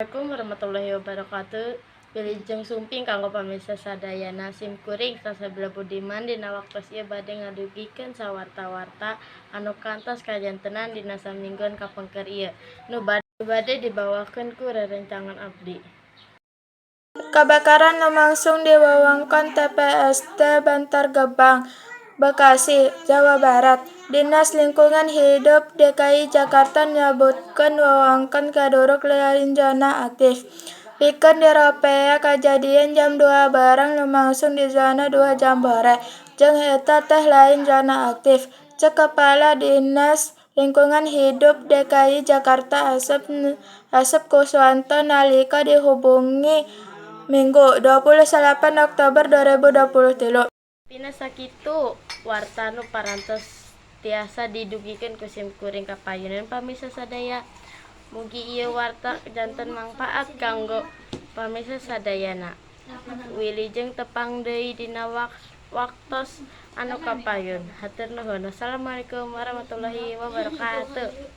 Assalamualaikum warahmatullahi wabarakatuh. Wilujeng sumping kanggo pamirsa sadayana. Sim kuring Salsabila Budiman dina waktos ieu bade ngadugikeun sawarta-warta anu kantos kajantenan dina samingguan kapengker ieu. Nu bade dibawakeun ku rerencangan abdi. Kabakaran lumangsung di wewengkon TPST Bantar Gebang, Bekasi, Jawa Barat. Dinas Lingkungan Hidup DKI Jakarta nyebutkeun wewengkon kaduruk lain zona aktif. Pikeun diropea kajadian jam 2 beurang lumangsung di Zona 2 Jambore, jeung eta teh lain zona aktif, cek Kepala Dinas Lingkungan Hidup DKI Jakarta Asep Kuswanto nalika dihubungi Minggu, 29 Oktober 2023. Dina sakitu warta nu parantos tiasa didugikeun ku sim kuring ka payuneun pamirsa sadaya. Mugi ieu warta janten mangpaat kanggo pamirsa sadayana. Wilujeng tepang deui dina waktos anu kapayun. Hatur nuhun. Wassalamualaikum warahmatullahi wabarakatuh.